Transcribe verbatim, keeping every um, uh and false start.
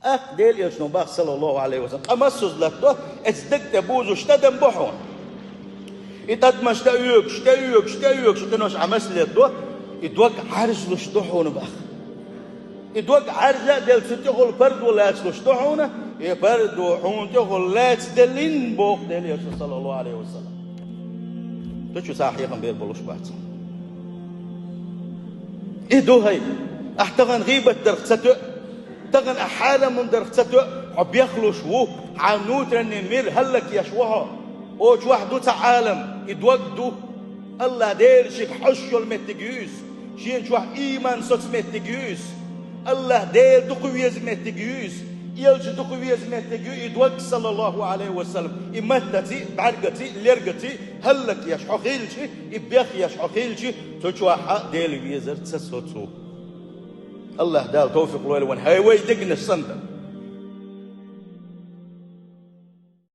ТӀаккха Делан Элчано бах, саллаллаху Ӏалайхи ва саллам, къа массаза латтадо, эцу дега тӀе бузуш тӀадам бу хьуна. И тӀадамаш тӀеоьгуш, тӀеоьгуш, тӀеоьгуш, и къинош Ӏа масса леладо, и дог Ӏаьржалуш ду хьуна бах. И дог Ӏаьржа а делла, цу тӀехула пардо лацалуш ду хьуна, и пардо хьуна тӀехула лаьцаделлин, боху Делан Элчано, саллаллаху Ӏалайхи ва саллам. Цу чу цхьа хьехам бер болуш бац. И ду хьай, ахь тахана гӀийбат дарх ца тоьа, тахана ахь хьарам хӀума дарх ца тоьа, хьо бехлуш ву, хьан внутренний мир хӀаллакъеш ву хьо. Оцу чохь ду цхьа Ӏалам, и дог ду. АллахӀ Дела шега хьожуш йолу меттиг ю иза. Шена чохь ийман соцу меттиг ю иза. АллахӀ Дела дукха веза меттиг ю иза. Элча дукха веза меттиг ю и дог, саллаллаху Ӏалайхи ва саллам. И маттаций, бӀаьргаций, лергаций хӀаллакъеш хьо хилча, и бехъеш хьо хилча, цу чохь хьан Дела везар ца соцу. АллахӀ Дала товфикъ лойла вайн хӀай вай дегнаш санна.